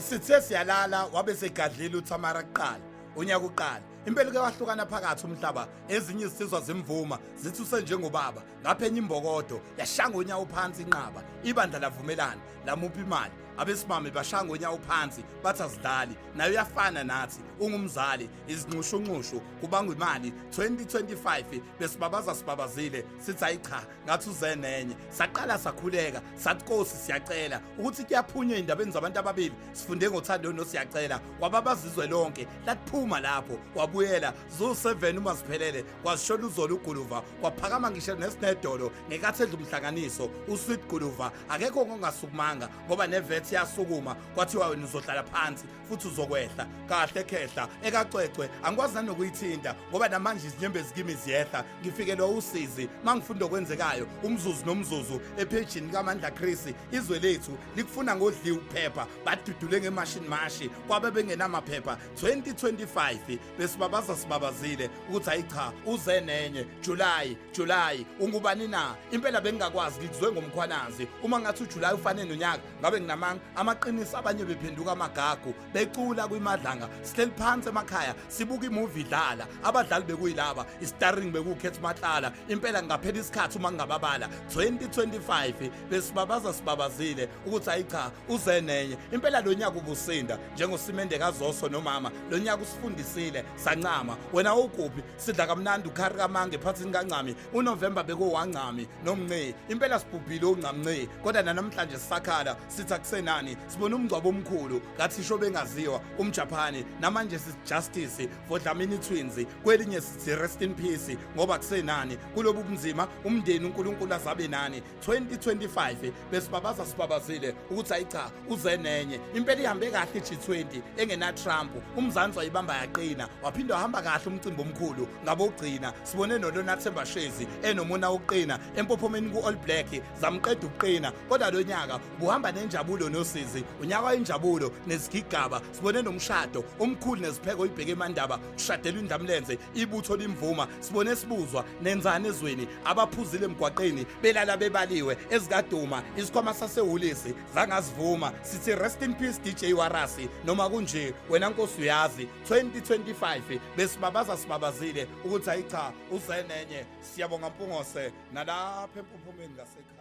Sithe siyalala wabe segadlile uThamara kuqala unyaka uqala. Impela ke wahlukana phakathi umhlaba, ezinye izisizwa zimvuma zithi usenjengobaba, ngapha enye imbokodo yashanga unyawo phansi inqaba, ibandla lavumelana lamupha imali. Abesimame bashanga unyawo phansi bathi azidlali, nayo uyafana nathi ungumzali, izinxushunxushu kubangwa imali. 2025 besibabaza sibabazile sithi ayi cha, ngathi uze nenye. Saqala sakhuleka sathi Nkosi siyacela ukuthi kuyaphunywa endabeni zabantu ababili, sifunde ngothando nosiyacela kwababazizwe lonke, lakuphuma lapho wabuyela zu7 uma ziphelele kwashola uzolo uguluva, kwaphakama ngisho nesinedolo ngekathi edla umhlanganiso usweet guluva, akekho ongasukumanga ngoba nevet yasukuma, kwathiwa wena uzohlala phansi futhi uzokwehla kahle khehla ekacwecwe, angikwazi nanokuyithinta ngoba namanje izinyembezi kimi ziyehla, ngifikelwa usizi mangifunda okwenzekayo umzuzu nomzuzu ephejini kaMandla Chris. Izwe lethu likufuna ngodliwa uphepha, badudule ngemashini mashi kwabe bengenamaphepha. 2025 besibabaza sibabazile ukuthi ayi cha, uze nenye. July, July ungubani na? Impela bengingakwazi, ngikuzwe ngomkhwanazi. Uma ngathi uJuly ufane nonyaka ngabe nginamanga amaqiniso, abanye bephenduka amagagu becula kwimadlanga. Sihleli phansi emakhaya sibuka imovie idlala, abadlali bekuyilaba, istarring bekukhetha Matlala. Impela ngaphela isikhathi uma ngingababala. 2025 besibabaza sibabazile ukuthi ayi cha, uze nenye. Impela lo nyaka ubusinda njengosimende kaZoso nomama, lo nyaka usifundisile sancama. Wena ukuphi? Sidla kamnandi ukhari kamange ephathini kancami. UNovember bekuwangcami nomnci, impela sibhubhile ungcamnci, kodwa namhlanje sisakhala sithi akusenani. Sibona umngcwabo omkhulu kathisho bengaziwa umJapani, namanje sithi justice for Dlamini twins, kwelinye sithi rest in peace ngoba kusenani kulobu bunzima umndeni, uNkulunkulu azabe nani. 2025 besibabaza sibabazile ukuthi ayi cha, uze nenye. Impela ihambe kahle i-G20 engena Trump, umzansi wayibamba yaqina, waphinde wahamba kahle umcimbi omkhulu ngabogcina. Sibone nolona Themba Shezi enomona wokuqina empophomeni ku-All Black, zamqeda ukuqina. Kodwa lo nyaka ubuhamba nenjabulo nosizi, unyaka wenjabulo nezigigaba. Sibone nomshado omkhulu nezipheko ibheke emandaba, ushadelwa indlamlenze ibutho limvuma. Sibone sibuzwa nenzani ezweni, abaphuzile emgwaqeni belala bebaliwe, ezikaduma isikhwama sasehulisi zangazivuma. Sithi rest in peace DJ Warasi, noma kunje wena Nkosi uyazi. 2025 besibabaza sibabazile ukuthi ayi cha, uzenenye. Siyabonga Mpungose nalapha empuphumeni ngasekhaya.